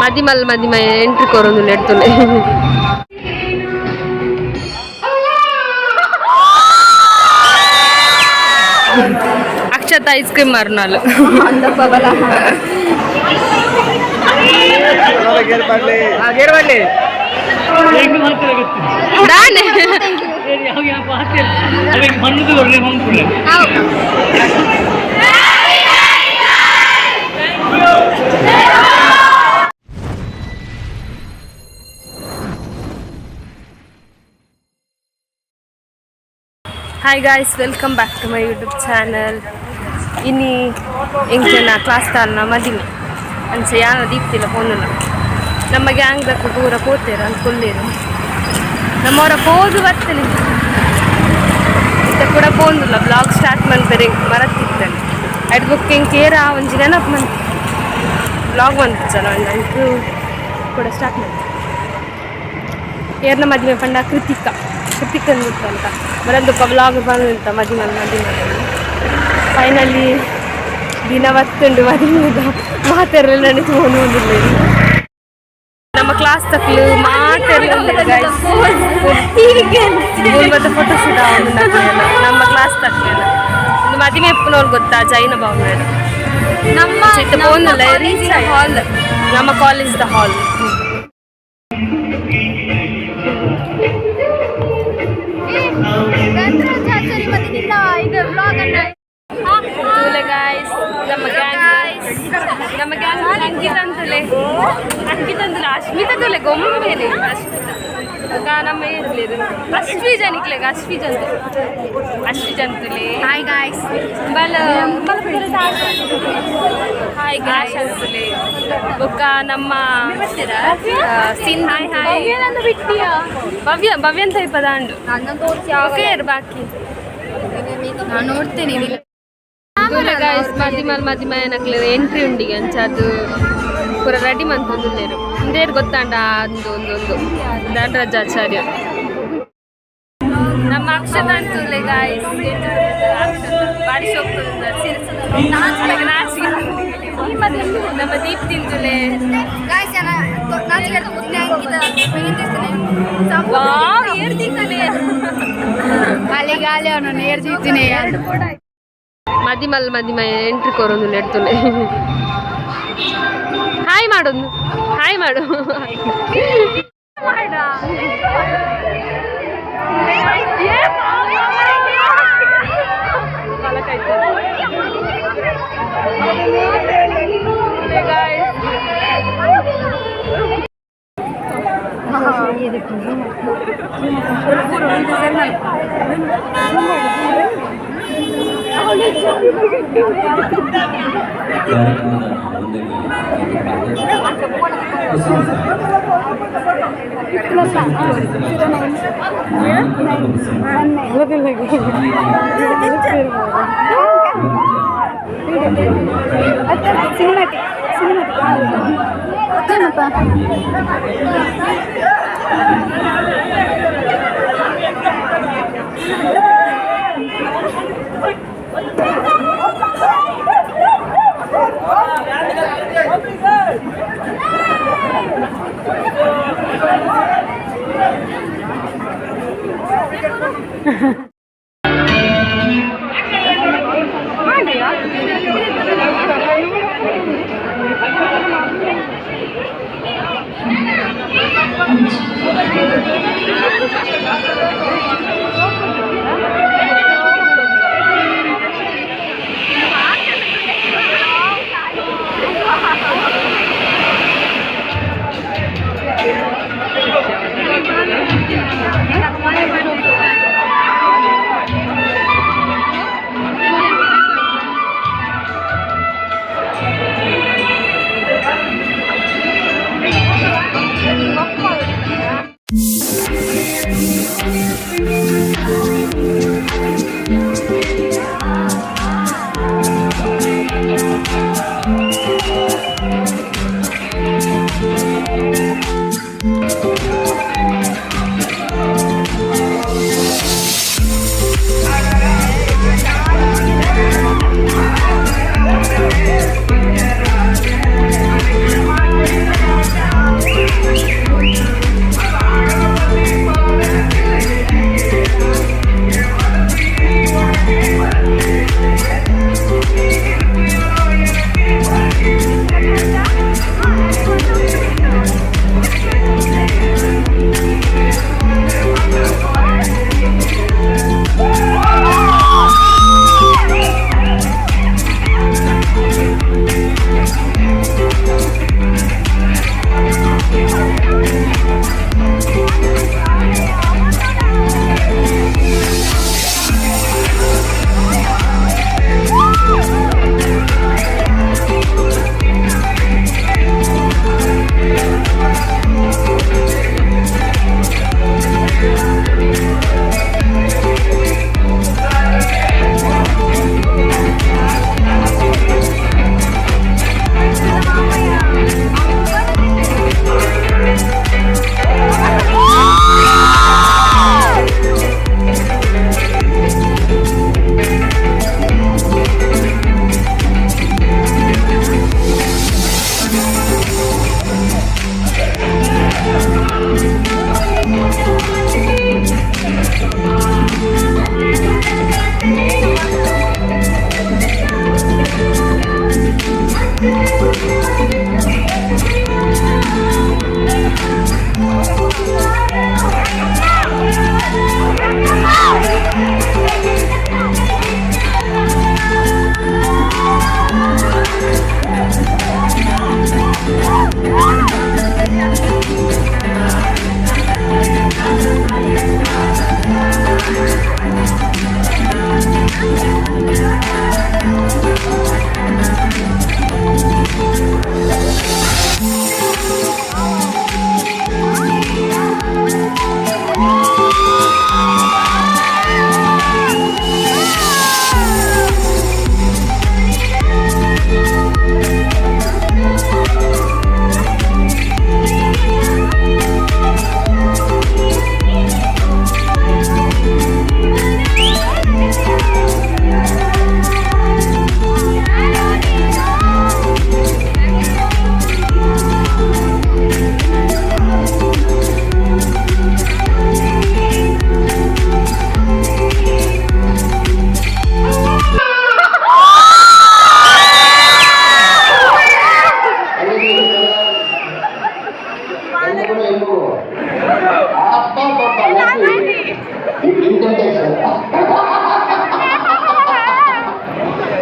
ಮದಿಮಲ್ ಮದಿಮ ಎಂಟ್ರಿ ಕೊರೊಂದು ನೆಡ್ತುಲೆ. ಅಕ್ಷತಾ ಐಸ್ ಕ್ರೀಮ್ ಮಾರ್ನಾಲು. ದಾನೆ hi guys, welcome back to my YouTube channel. ಇನಿ ಎಂಕ್ಲೆನ ಕ್ಲಾಸ್ ತಾಲ್ನ ಮದಿಮೆ ಅಂಚ ಯಾನ ದೀಪ್ತಿಲ್ಲ ಪೋನುಲ ನಮ್ಮ ಗ್ಯಾಂಗ್ ದಕ್ಕು ಪೂರ ಪೋತೇರು ಅಂದ್ಕೊಳ್ಳೇರು ನಮ್ಮವರ ಪೋದು ಬರ್ತೇನೆ ಇತ್ತ ಕೂಡ ಪೋಂದುಲ್ಲ. ಬ್ಲಾಗ್ ಸ್ಟಾರ್ಟ್ ಮನ್ಪೆರೆ ಮರತ್ತಿತ್ತೇನೆ. ಅಡ್ ಬುಕ್ ಎಂಕ್ ಏರ ಒಂಜಿ ನೆನಪು ಮನ್ ಬ್ಲಾಗ್ ಮನ್ಪುಜನ ಅಂಕು ಕೂಡ ಸ್ಟಾರ್ಟ್ ಮಂತೆ. ಏರ್ನ ಮದಿಮೆ ಪಂಡ ಕೃತಿಕಾ, ಕೃತಿಕನ್ ಅಂತ ಬರಂದುಪ್ಪ ಬ್ಲಾಗ್ ಬಂದಂತ ಮದಿಮಲ್ ಮದಿಮಲ್. ಫೈನಲಿ ದಿನ ಬತ್ತುಂಡು ಮದಿಮೆದ. ಮಾತೆಲ್ಲ ನನಗೆ ಒಂದಿಲ್ಲ. ನಮ್ಮ ಕ್ಲಾಸ್ ತಕ್ಲು ಮಾತೆಲ್ಲ ಫೋಟೋ ಶೂಟ್. ನಮ್ಮ ಕ್ಲಾಸ್ ತಕ್ಲೆಲ್ಲ ಒಂದು ಮದಿಮೆ ಇಪ್ಪನವ್ರು ಗೊತ್ತಾ? ಜೈನ ಭವನ. ನಮ್ಮ ಚಿತ್ತ ಪೋನುಲ್ಲ. ಹಾಲ್. ನಮ್ಮ ಕಾಲೇಜ್ the ಹಾಲ್. ತೂಲೆ ಗಾಯ್ಸ್, ನಮ್ಮ ಗ್ಯಾಂಗ್, ನಮ್ಮ ಗ್ಯಾಂಗ್. ಅಂಕಿತ ಅಂತಲೇ, ಅಂಕಿತ ಅಂತಲೇ, ಅಶ್ಮಿತಾ ತೂಲೆ, ಗೊಂಬೆನೆ ಅಶ್ಮಿತಾ. ಬೊಕ ನಮ್ಮ ಏರ್ಲೇರು ಅಶ್ವಿ ಜನಿಕ್ಲೆಗ್ ಅಶ್ವಿ ಜಂತು, ಅಶ್ವಿ ಜಂತುಲೆ. Hi guys. ಬಲ ಹಾಯ್ ಗಾಯ್ಸ್ ಅಂತುಲೆ. ಬೊಕ್ಕ ನಮ್ಮ ಸಿಂಧು. ಹಾಯ್ ಭವ್ಯ, ಭವ್ಯ ಅಂತ ಇಪ್ಪದಾಂಡು. ಓಕೆ, ಬಾಕಿ ನಾನು ನೋಡ್ತೇನೆ. ತೂಲೆ ಗಾಯ್ಸ್, ಮದಿಮಲ್ ಮದಿಮಯನಕ್ಲೆ ಎಂಟ್ರಿ ಉಂಡಿಗೆ. ಅಂಚ ಅದು ಪೂರ ರೆಡಿ ಮಂತೊಂದುಲ್ಲೆರ್. ಇಂದೇರ್ ಗೊತ್ತಾಂಡ? ಒಂದು ಒಂದು ಒಂದು ಧನರಾಜಾಚಾರ್ಯ. ನಮ್ಮ ಅಕ್ಷತ ಅಂತುಲೆ ಗಾಯ್ಸ್. ಬಾರಿ ಶೋಕ್ ನಾಚಿಕೆ. ನಮ್ಮ ದೀಪ್ ತಿಂತುಲೆ. ಗಾಯ್ಸ್, ನಾಚಿಕೆ. ವಾವ್, ಏರ್ ತಿಂತುಲೆ. ಅಲ್ಲಿಗೆ ಅಲ್ಲಿ ಅವನು ನೇರ್ಜಿದ್ದೀನಿ. ಮದಿಮಲ್ ಮದಿಮ ಎಂಟ್ರಿ ಕೊರೊಂದು ನೆಡ್ತುಲೆ. ಹಾಯ್ ಮಾಡೊಂದು, ಹಾಯ್ ಮಾಡು. ಕಾರ್ಯಕ್ರಮದ ಒಂದನೇ ಸಿನಿಮ್ಯಾಟಿಕ್ ಸಿನಿಮ್ಯಾಟಿಕ್ ಏನಪ್ಪ?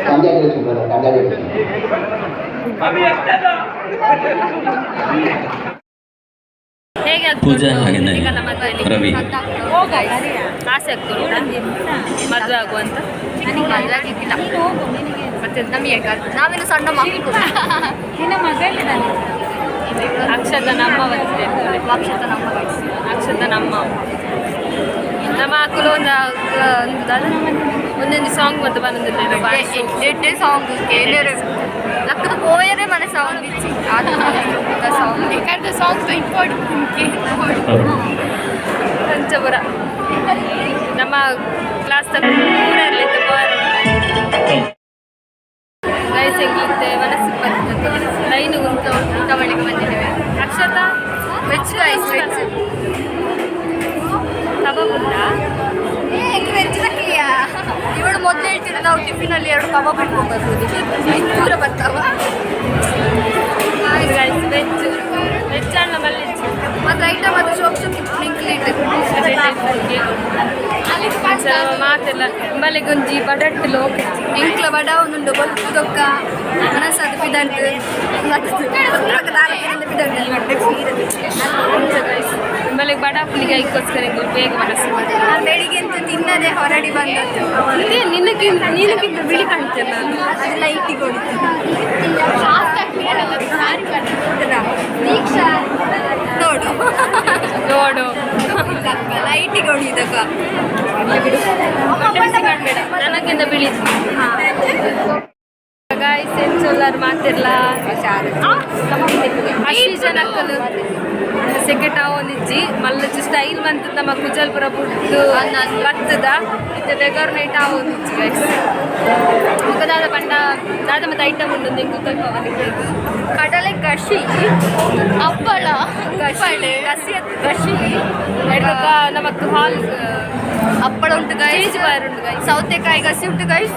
Congratulations, brother. Congratulations. ಹೇಗೆ ಆಗ್ತಾ ಪೂಜಾ ಉಂಟು ಹಾಗೇನೆ ನಿಖಿಲ ಮದುವೆಯಲ್ಲಿ? ರವಿ. ಆಸೆ ಆಗ್ತಾ ಉಂಟಾ ಮದುವೆ ಆಗುವಂತ? ನನಗೆ ಮದುವೆ ಆಗಿದ್ದಿಲ್ಲ. ಮತ್ತೆ ನಮಗೆ ನಾವಿನ್ನು ಸಣ್ಣ ಮಕ್ಕಳು. ಅಕ್ಷತ ನಮ್ಮ ಬಂದಿದೆ. ಅಕ್ಷತ ನಮ್ಮ guys. ಅಕ್ಷತ ನಮ್ಮ ನಮ್ಮ ಅಕ್ಕಲು ಒಂದು ಒಂದು ದಾದ ಒಂದೊಂದು ಸಾಂಗ್ ಮತ್ತೆ ಬಂದಿಲ್ಲ. ಎಡ್ಡೆ ಸಾಂಗ್ ಕೇಳಿಯರೆ ಲಕ್ಕದ ಪೋಯರೆ ಮನೆ ಸಾಂಗ್ ಇಚ್ಚಿ ಸಾಂಗ್ ಯಾಕಂದ್ರೆ ಸಾಂಗ್ಸ್ ಇಂಪಾರ್ಟೆಂಟ್. ಪಂಚಪುರ ನಮ್ಮ ಕ್ಲಾಸ್ ಪೂರ ಗೈಸ್ ಹೆಂಗಿತ್ತೆ ಮನಸ್ಸಿಗೆ ಬರ್ತದೆ ಲೈನ್ ಉಂಟು. ಊಟ ಮಾಡ್ಲಿಕ್ಕೆ ಬಂದಿದ್ದೇವೆ. ಅಕ್ಷತಾ. Veg guys, veg. ಕಬಾಬ್ ಉಂಟಾ? ವೆಜ್ ತಕ್ಕಿಯಾ. ಇವಳು ಮೊದಲು ಹೇಳ್ತಿದ್ರು ನಾವು ಟಿಫಿನ್ ಅಲ್ಲಿ ಎರಡು ಕಬಾಬ್ ಇಟ್ಕೊಂಡ್ಬರ್ಬೋದು, ದೂರ ಬರ್ತಾವ. ಗೈಸ್, ವೆಜ್ ವೆಜ್ ಅಣ್ಣ ಮಲ್ಲಿಚ್ಚು. ಮತ್ತು ಐಟಮ್ ಅದು ಶೋಕ್ ಶೋಕ್ ನಿಂಕ್ಲೇಟ್. ಮಾತೆಲ್ಲ ಮಲೆಗೊಂಜಿ ಬಡಟ್ಟು ಲೋಕ. ಎಂಕ್ಲ ವಡ ಒಂದುಂಡು ಬೊಲ್ಪು ದೊಕ್ಕ ಮನಸ್ಸದು ಪಿದಂಟು ಪಿದಂಟು. ಮಲೆಗೆ ಬಡ ಪುಲಿಗೆ ಐಕ್ಕೋಸ್ಕರ ಎಂಕುಲು ಬೇಗ ಮನಸ್ಸು. ನಾನು ಬೆಳಿಗ್ಗೆ ಅಂತೂ ತಿನ್ನದೆ ಹೊರಡಿ ಬಂದದ್ದು. ಇದೇ ನಿನ್ನಕ್ಕಿಂತ ನೀನಕ್ಕಿಂತ ಬಿಳಿ ಕಾಣ್ತೇನೆ ನಾನು. ಅದು ಲೈಟಿಗೆ ಹೊಡಿತು. ದೀಕ್ಷಾ ನೋಡು. ನೋಡು. ಲೈಟಿಗೆ ಹೊಡಿದಕ್ಕ. ಬಿಸಿ ಕಾಣ್ಬೇಡ, ನನಗಿಂತ ಬಿಳಿ. ಗಾಯ್ಸ್, ಎಂಚೊಲ್ಲಾರು ಮಾತಿರ್ಲ? ಅಷ್ಟು ಜನಕ್ಕಲು ಸೆಕೆಟ್ ಆವೊಂದಿಜ್ಜಿ ಮಲ್ಲಚ್ಚು ಸ್ಟೈಲ್ ಮಂತ್ ನಮ್ಮ ಕುಜಲ್ಪುರ ಬುಡ್ದು ಬತ್ತದ ಇತ್ತೆ ಬೆಗರ್ ನೈಟ್ ಆವೊಂದಿಜ್ಜಿ ಗೈಸ್. ಮುಖದಾದ ಪಂಡ ದಾದ ಮತ್ತೆ ಐಟಮ್ ಉಂಟು ಎಂಕು ತೋಯ್ಪವನಿಗೆ. ಕಡಲೆ ಗಶಿ, ಹಪ್ಪಳ, ಗಶಿ, ಗಸಿ, ಗಶಿ. ಎಡ್ಬೊಕ್ಕ ನಮಕ್ ಹಾಲ್. ಹಪ್ಪಳ ಉಂಟು ಗೈಸ್. ಚೇಂಜ್ ಬಾರ್ ಉಂಟು ಗೈಸ್. ಸೌತೆಕಾಯಿ ಗಸಿ ಉಂಟು ಗೈಸ್,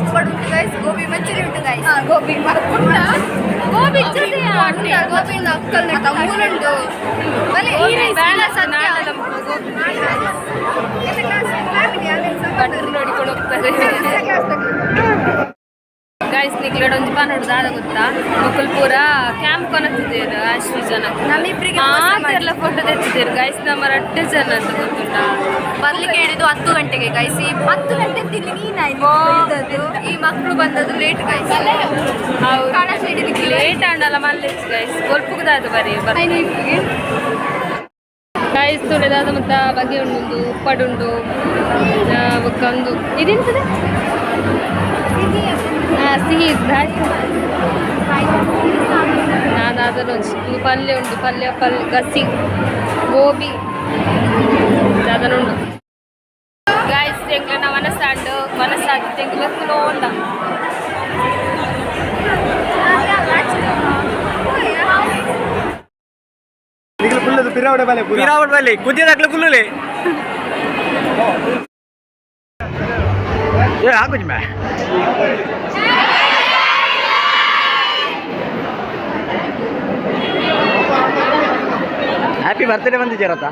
ಹಪ್ಪಳ ಉಂಟು ಗೈಸ್, ಗೋಬಿ ಮಂಚೂರಿ ಉಂಟು ಗೈಸ್. ಗೋಬಿ ಗೋಬಿ. ಗೋಬಿ ಅಕ್ಕಲ್ ಉಂಟು. ಭಟ್ರು ನೋಡಿಕೊಂಡು ಹೋಗ್ತಾರೆ ಗೈಸ್. ನಿಕ್ಲೆಡ್ ಒಂಜಿ ಪನೊಡು ದಾದ ಗೊತ್ತಾ? ಮೊಕುಲು ಪೂರ ಕ್ಯಾಂಪ್ ಕೊನತ್ತಿದ್ದೇರು ಅಷ್ಟು ಜನ. ನಮ್ಮಿಬ್ರಿಗೆ ಮೋಸ ಮಾಡಿ. ಮಾತೆಲ್ಲ ಫೋಟೋ ತೆತ್ತಿದ್ದೇರು ಗೈಸ್. ನಮ್ಮ ರಡ್ಡೆ ಜನ ಅಂತ ಗೊತ್ತುಂಟಾ? ಬರ್ಲಿಕ್ಕೆ ಹೇಳಿದ್ದು 10 ಗಂಟೆಗೆ ಗೈಸ್. ಈ 10 ಗಂಟೆ ತಿಲ್ಲಿ ನೀನಾಯ್ತು. ಈ ಮಕ್ಕಳು ಬಂದದ್ದು ಲೇಟ್ ಗೈಸ್. ಹೌದು. ಕಾಣಸ್ ಹಿಡಿಲಿಕ್ಕೆ. ಲೇಟ್ ಆಂಡಲ ಮಲ್ಲೆಚ್ಚು ಗೈಸ್. ಬೊಲ್ಪುಗದಾದ ಬರಿ ಗೈಸ್. ತುಳೆದಾದ ಮತ್ತೆ ಬಗೆ ಉಂಡು, ಉಪ್ಪಡುಂಡು, ಬೊಕ್ಕ ಒಂದು ಇದೆಂತದೆ ಸಿಹಿ ನಾನು ಅದನ್ನು ಒಂದು ಪಲ್ಯ ಉಂಟು, ಪಲ್ಯ ಪಲ್ಯ ಗಸಿ ಗೋಬಿ ಅದನ್ನುಂಡು ಗಾಯ್ಸ್. ಎಂಕ್ಲೆನ ಮನಸ್ಸಾಂಡು ಮನಸ್ಸಾಗಿ ತೆಂಗುಲ ಉಂಡ. ಪಿರಾವಡೆ ಬಲೆ ಪಿರಾವಡ್ ಬಲೆ ಕುದ್ಯದಾಕ್ಲ ಕುಲ್ಲುಲೆ ಏ ಹಾಕುಜಿ ಮೇ ಹ್ಯಾಪಿ ಬರ್ತ್ಡೇ ಬಂದಿದ್ದೀರತ್ತ.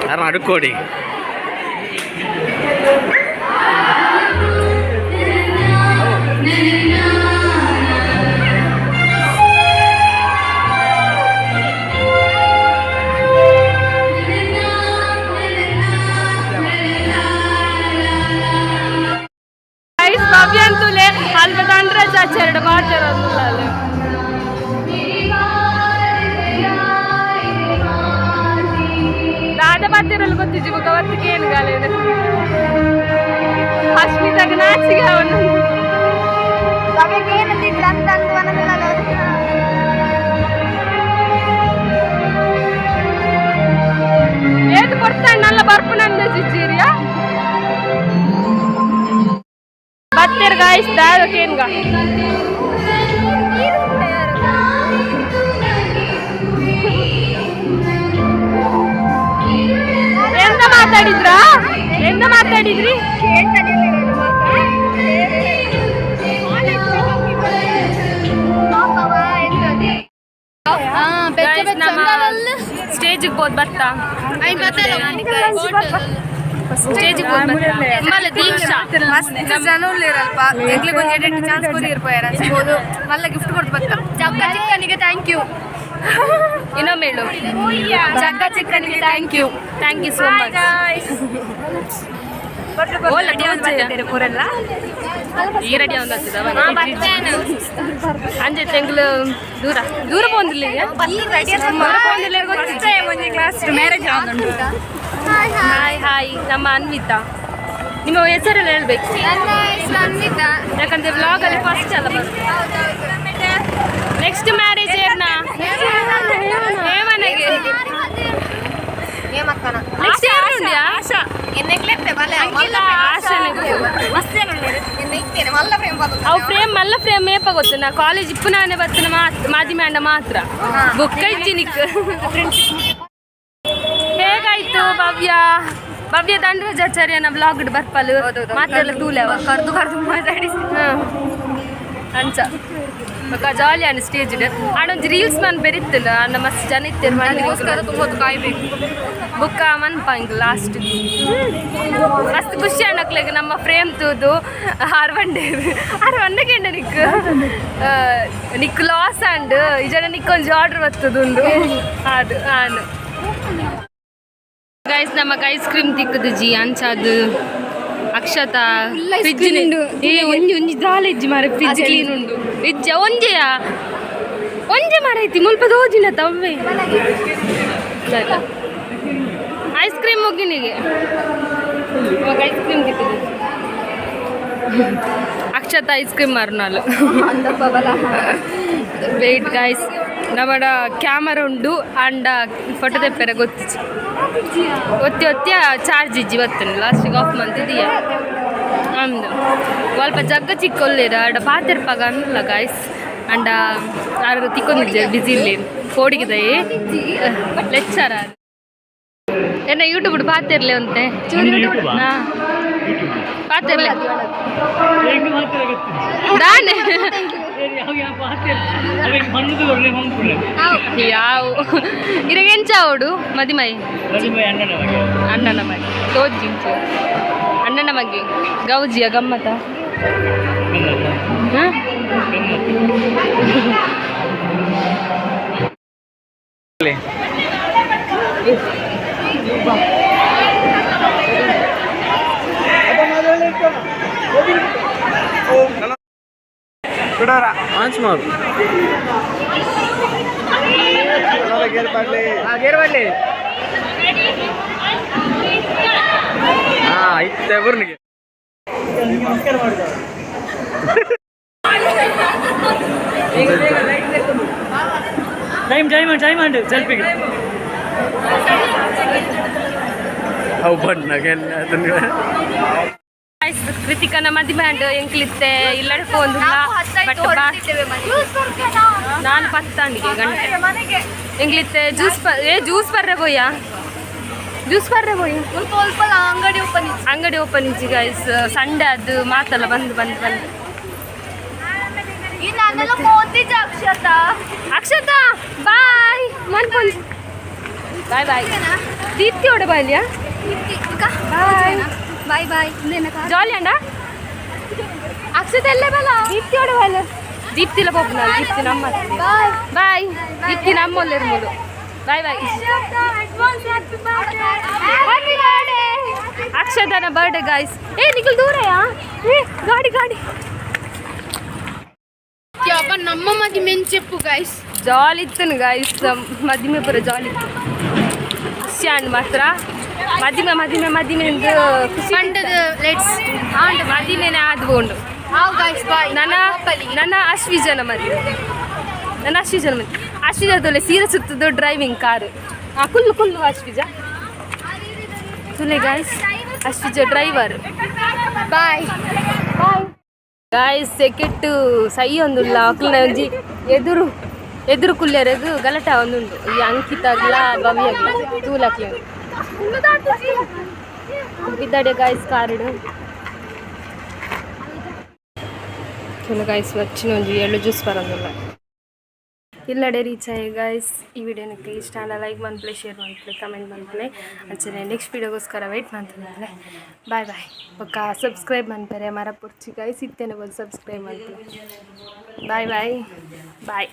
ಯಾರನ್ನ ಅಡುಕೋಡಿ. ಗೈಸ್, ಭವ್ಯ ಅಂತುಲೆ ಅಲ್ಪ ದಂಡ್ರಾಜ್ ಆಚಾರ್ಯ ಮಾತಾಡೋದಿಲ್ಲ ಅಲ್ಲಿ. ದಾದ ಬಾತಿರಲು ಗೊತ್ತಿಜ್ಜಿ ಬೊಕ ಅವತ್ತಿಗೆ ಏನು ಗಾಲೇನು ಅಶ್ಮಿತಾಗ ನಾಚಿಗೆ ಅವನು. ಏದು ಕೊಡ್ತಾನಲ್ಲ ಬರ್ಪುನಂದ ಜಿಜ್ಜಿರಿಯಾ ಬತ್ತೆರ್ ಗಾಯ್ಸ್ ದಾದಕೇನ್ಗ. ಎಂತ ಮಾತಾಡಿದ್ರಾ? ಎಂತ ಮಾತಾಡಿದ್ರಿ? ಸ್ಟೇಜ್ ಹೋದ್ ಬರ್ತಾ, ಸ್ಟೇಜ್ ದೀಕ್ಷಾ. ಮಸ್ತ್ ಜನ ಉಳ್ಳೇರಲ್ಪ. ಎಂಕ್ಲೆಗ್ ಒಂಜಿ ಎಡೆಟ್ ಚಾನ್ಸ್ ಕೊರಿಯರ್ ಪೋಯರ ಅನ್ಸ್ಬೋದು. ಮಲ್ಲ ಗಿಫ್ಟ್ ಕೊಡ್ದು ಬತ್ತ. Jakka ಚಿಕ್ಕನಿಗೆ thank you. ಇನ್ನೊಮ್ಮೆ ಹೇಳು. Jakka ಚಿಕ್ಕನಿಗೆ thank you. Thank you so much. ಓಲ ಪೂರೆಲ್ಲ. ಈ ರೆಡಿ ಅಂಜೆ ತೆಂಗ್ಲು ದೂರ ದೂರ ಪೋಂದಿಲ್ಲ, ದೂರ ಪೋಂದಿಲ್ಲ. ಕ್ಲಾಸ್ ಮ್ಯಾರೇಜ್ ಆಗುಂಟು. ಹಾಯ್ ಹಾಯ್, ನಮ್ಮ ಅನ್ವಿತಾ. ನಿಮ್ಮ ಹೆಸರೆಲ್ಲ ಹೇಳ್ಬೇಕು. ನನ್ನ ಹೆಸರು ಅನ್ವಿತಾ. ಯಾಕಂದ್ರೆ ವ್ಲಾಗ್ ಅಲ್ಲಿ ಫಸ್ಟ್ ಅಲ್ಲ. ನೆಕ್ಸ್ಟ್ ಮ್ಯಾರೇಜ್ ಏರ್ನ? ಹೇಮನಿಗೆ. ನೆಕ್ಸ್ಟ್ ಯಾರು ಉಂಡ್ಯಾ? ಆಶಾನಿಗೆ. ಅವು ಫ್ರೇಮ್ ಮಲ್ಲ ಫ್ರೇಮ್ ಏಪ ಗೊತ್ತು ನಾ ಕಾಲೇಜ್ ಇಪ್ಪು ನಾನೇ ಬತ್ತಿನ ಮಾತ್ರ ಮಾಧ್ಯಮ ಅಂಡ ಮಾತ್ರ ಬುಕ್ ಇಜ್ಜಿ ನಿಕ್. ಹೇಗಾಯ್ತು ಭವ್ಯ? ಭವ್ಯ ದಂಡರಾಜಾಚಾರ್ಯನ ಬ್ಲಾಗ್ ಬರ್ಪಲು ಮಾತೆಲ್ಲ ತೂಲೆವ. ಕರ್ದು ಕರ್ದು ಮಾತಾಡಿ. ಅಂಚ ಬೊಕ ಜಾಲಿ ಆಂಡ್ ಸ್ಟೇಜ್ ಆಂಡ್ ಒಂಜಿ ರೀಲ್ಸ್ ಮನ್ ಬೆರಿತ್ತಲ್ಲ ಅಣ್ಣ ಮಸ್ತ್ ಜನ ಇತ್ತೆರ್. ಅದಕ್ಕೋಸ್ಕರ ತುಂಬ ಹೊತ್ತು ಕಾಯ್ಬೇಕು. ಬೊಕ್ಕ ಮನ್ಪ ಇಂಕ್ ಲಾಸ್ಟ್ ಮಸ್ತ್ ಖುಷಿ ಅಣ್ಣಕ್ಲೆಗ್ ನಮ್ಮ ಫ್ರೇಮ್ ತೂದು. ಆರ್ ಬಂಡೇರು ಆರ್ ಬಂಡಗೆಂಡ ನಿಕ್ ನಿಕ್ ಲಾಸ್ ಅಂಡ್ ಈ ಜನ ನಿಕ್ ಒಂಜಿ ಆರ್ಡರ್ ಬರ್ತದುಂಡು ಅದು ಆನು. ಗೈಸ್, ನಮಕ್ ಐಸ್ ಕ್ರೀಮ್ ತಿಕ್ಕದು ಜಿ ಅಂಚಾದು ಅಕ್ಷತಾ ಫ್ರಿಜ್ ಏ ಒಂಜಿ ಒಂಜಿ ದಾಲ ಇಜ್ಜಿ ಮಾರೆ. ಫ್ರಿಜ್ ಕ್ಲೀನ್ ಉಂಡು ಇಜ್ಜ ಒಂಜೆಯಾ ಒಂಜೆ ಮಾರೈತಿ ಮುಲ್ಪ ದೋಜಿನ ತವ್ವೆ. ಐಸ್ ಕ್ರೀಮ್ ಮುಗಿನಿಗೆ ಇವಾಗ ಐಸ್ ಕ್ರೀಮ್ ತಿಕ್ಕದು. ಅಕ್ಷತಾ ಐಸ್ ಕ್ರೀಮ್ ಮಾರುನಾಲು. ವೆಯ್ಟ್ ಗಾಯ್ಸ್, ನಮ್ಮಡ ಕ್ಯಾಮರಾ ಉಂಡು ಅಂಡ ಫೋಟೋ ತೆಪ್ಪೆರ ಗೊತ್ತಿಚ್ಚಿ ಒತ್ತಿ ಒತ್ತಿ ಚಾರ್ಜ್ ಇಜ್ಜಿ ಬತ್ತುಂಡು. ಲಾಸ್ಟಿಗೆ ಆಫ್ ಮಂತಿದೀಯ ಅಂದು ಅಲ್ಪ ಜಗ್ಗ ಚಿಕ್ಕೊಲ್ಲೇರ ಅಡ ಪಾತೆರ್ಪಾಗ ಅಂದ್ಲ ಗಾಯ್ಸ್. ಅಂಡ ಆರು ತಿಕ್ಕೊಂದಿಜ್ಜೆ ಬಿಸಿ ಇಲ್ಲಿ ಕೋಡಿಗಿದಯೇ ಲೆಕ್ಚರ ಎನ್ನ ಯೂಟ್ಯೂಬ್ ಪಾತೆರ್ಲೆ ಅಂತೆ. ಹಾ ಪಾತೆರ್ಲೆ ದಾನೆ ಯಾವ ಇರಗ ಎಂಚ ಅವಡು ಮದಿಮೈ ಅಣ್ಣನ ಮಗೆ ತೋಜಿಂಚು ಅಣ್ಣನ ಮಗೆ ಗೌಜಿಯ ಗಮ್ಮತ. ಹಾ? ಆನ್ಸ್ ಮಾಡು. ಗೇರ್ ಪಾಡ್ಲಿ. ಗೇರ್ ಮಾಡಲಿ. ಹಾ ಇತ್ತೆ ಬರ್ನಿಗೆ. ಟೈಮ್ ಟೈಮ್ ಟೈಮ್ ಅಂಡು ಸೆಲ್ಫಿಗೆ. ಅವು ಬಣ್ಣಗೆಲ್ಲ. ಕೃತಿಕನ ಮದಿಮೆ ಅಂಡ್ ಎಂಕ್ಲಿತ್ತೆ ಇಲ್ಲಡೆ ಪೋಂದುಲ್ಲ. ನಾವು 10 ಆಯ್ತು. ಬಟ್ ಬಾ. ಹೊರಟಿದ್ದೇವೆ ಮನೆಗೆ. ನಾನು ಪತ್ತಾಂಡಿಗೆ ಗಂಟೆ. ಮನೆಗೆ. ಎಂಗ್ಲಿತ್ತೆ ಜ್ಯೂಸ್ ಏ ಜ್ಯೂಸ್ ಬರ್ರೆ ಬೋಯ್ಯ, ಜ್ಯೂಸ್ ಬರ್ರೆ ಬೋಯ್. ಸ್ವಲ್ಪ ಸ್ವಲ್ಪ ಅಂಗಡಿ ಓಪನ್ ಇತ್ತು. ಅಂಗಡಿ ಓಪನ್ ಇಜ್ಜಿ ಗೈಸ್. ಸಂಡೆ ಅದು ಮಾತಲ್ಲ ಬಂದು ಬಂದು ಬಂದು. ಈ ನಾನೆಲ್ಲ ಮೋದಿಜ ಅಕ್ಷತಾ. ಅಕ್ಷತಾ, ಬಾಯ್ ಮನ್ಪೊಂಜಿ. Bye bye. ದೀಪ್ತಿ ಒಡೆ ಬಾಯ್ಲಿಯಾ? Bye bye bye. ಜಾಲಿ ಅಂಡ ಅಕ್ಷತ ಎಲ್ಲೇ ಬಲ. ದೀಪ್ತಿ ಒಡೆ ಬಾಯ್ಲ. ದೀಪ್ತಿಲ ಪೋಪುನ. ದೀಪ್ತಿ ನಮ್ಮ. ಬಾಯ್. ಬಾಯ್ ದೀಪ್ತಿ, ನಮ್ಮ ಒಲ್ಲೆರ್ ಮೂಲು. Bye bye. ಹ್ಯಾಪಿ ಬರ್ಡೇ ಅಕ್ಷತನ ಬರ್ಡೇ ಗಾಯ್ಸ್. ಏ ನಿಖಿಲ್, ದೂರಯಾ? ಏ ಗಾಡಿ ಗಾಡಿ. ನಮ್ಮ ಮದಿ ಮೆಂಚೆಪ್ಪು ಗೈಸ್. ಜಾಲಿ ಇತ್ತು ಗಾಯ್ಸ್. ಮದಿಮೆ ಪೂರ ಜಾಲಿ ಇತ್ತು. ಖುಷಿ ಅಂಡ್ ಮಾತ್ರ ಮದಿಮೆ ಮದಿಮೆ ಮದಿಮೆ ಎಂದು ಖುಷಿ. ಪಂಡದ let's. And ಮದಿಮೆನೆ ಆದ್ ಬೋಂಡು. ಹಾವ್ ಗೈಸ್, ಬಾಯ್. ನನ್ನ ನನ್ನ ಅಶ್ವಿಜನ ಮದುವೆ, ನನ್ನ ಅಶ್ವಿಜನ ಮದುವೆ. ಅಶ್ವಿಜ ತೊಲೆ ಸೀರೆ ಸುತ್ತದು, ಡ್ರೈವಿಂಗ್ ಕಾರು. ಆ ಕುಲ್ಲು ಕುಲ್ಲು ಅಶ್ವಿಜ ತುಲೆ. Guys, Ashvija driver. Bye. Bye guys. ಸೆಕೆಟ್ಟು ಸೈ ಒಂದುಲ್ಲ. ಅಕ್ಲನ ಒಂಜಿ ಎದುರು ಎದುರು ಕುಲ್ಯರೆಗ್ ಗಲಟ ಒಂದುಂಡು. ಈ ಅಂಕಿತಾಗ್ಲ ಭವ್ಯಗ್ಲ ತೂಲಕ್ಲೆ ಬಿದ್ದಾಡೆ ಗಾಯ್ಸ್ ಕಾರುಡು. ಚಲೋ ಗಾಯ್ಸ್, వచ్చిన ಒಂಜಿ ಎಳ್ಳು ಜ್ಯೂಸ್ ಬರೋದಿಲ್ಲ. ಇಲ್ಲಡೆ ರೀಚ್ ಆಯಿ ಗಾಯ್ಸ್. ಈ ವಿಡಿಯೋನಕ್ಕೆ ಇಷ್ಟ ಆಂಡ ಲೈಕ್ ಮನ್ಪುಲೆ, ಶೇರ್ ಮನ್ಪುಲೆ, ಕಮೆಂಟ್ ಮನ್ಪುಲೆ. ಅಂಚನೆ ನೆಕ್ಸ್ಟ್ ವಿಡಿಯೋಗೋಸ್ಕರ ವೆಯ್ಟ್ ಮಾಡ್ತದೆ. Bye bye. ಬೊಕ್ಕ ಸಬ್ಸ್ಕ್ರೈಬ್ ಮನ್ಪೆರೆ ಮರಪೊರ್ಚಿ ಗಾಯ್ಸ್. ಇತ್ತೇನೆ ಬಂದು ಸಬ್ಸ್ಕ್ರೈಬ್ ಮನ್ಪುಲೆ. Bye bye boy.